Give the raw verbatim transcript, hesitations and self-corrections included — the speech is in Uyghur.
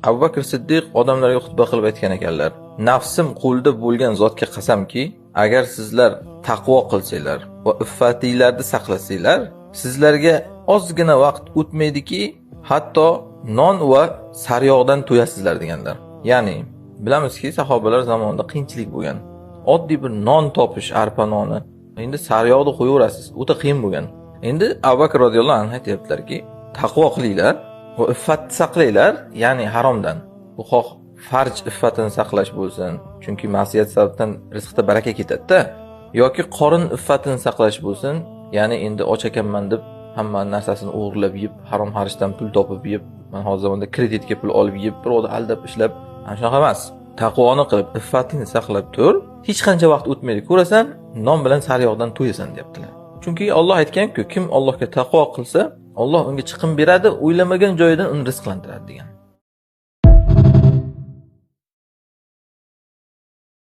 Abu Bakr Siddiq odamlarga xutba qilib aytgan ekanlar: "Nafsim qo'lida bo'lgan zotga qasamki, agar sizlar taqvo qilsanglar va iffatinglarni saqlasanglar, sizlarga ozgina vaqt o'tmaydiki, hatto non va sariyog'dan to'yasizlar", deganlar. Ya'ni bilamizki, sahobalar zamonida qiyinchilik bo'lgan. Oddiy bir non topish, arpa noni, endi sariyog'da qo'yaverasiz, o'ta qiyin bo'lgan. Endi Abu Bakr roziyallohu anhu aytyaptilarki, taqvo qilinglar va iffatni saqlanglar, ya'ni haromdan. Bu xoh farj iffatini saqlash bo'lsin, chunki ma'siyat sababdan rizqda baraka ketadi-da, yoki qorin iffatini saqlash bo'lsin, ya'ni endi och ekanman deb hamma narsasini o'g'irlab yeb, harom xarishdan pul topib yeb, mana hozir zamonda kreditga pul olib yeb, birovni aldab ishlab, mana shunaqa emas. Taqvoni qilib, iffatingni saqlab tur, hech qancha vaqt o'tmaydi, ko'rasan, non bilan sariyog'dan to'yasan, deyaptilar. Chunki Alloh aytgan-ku, kim Allohga taqvo qilsa, Alloh unga chiqim beradi, o'ylamagan joyidan uni rizqlantiradi, degan.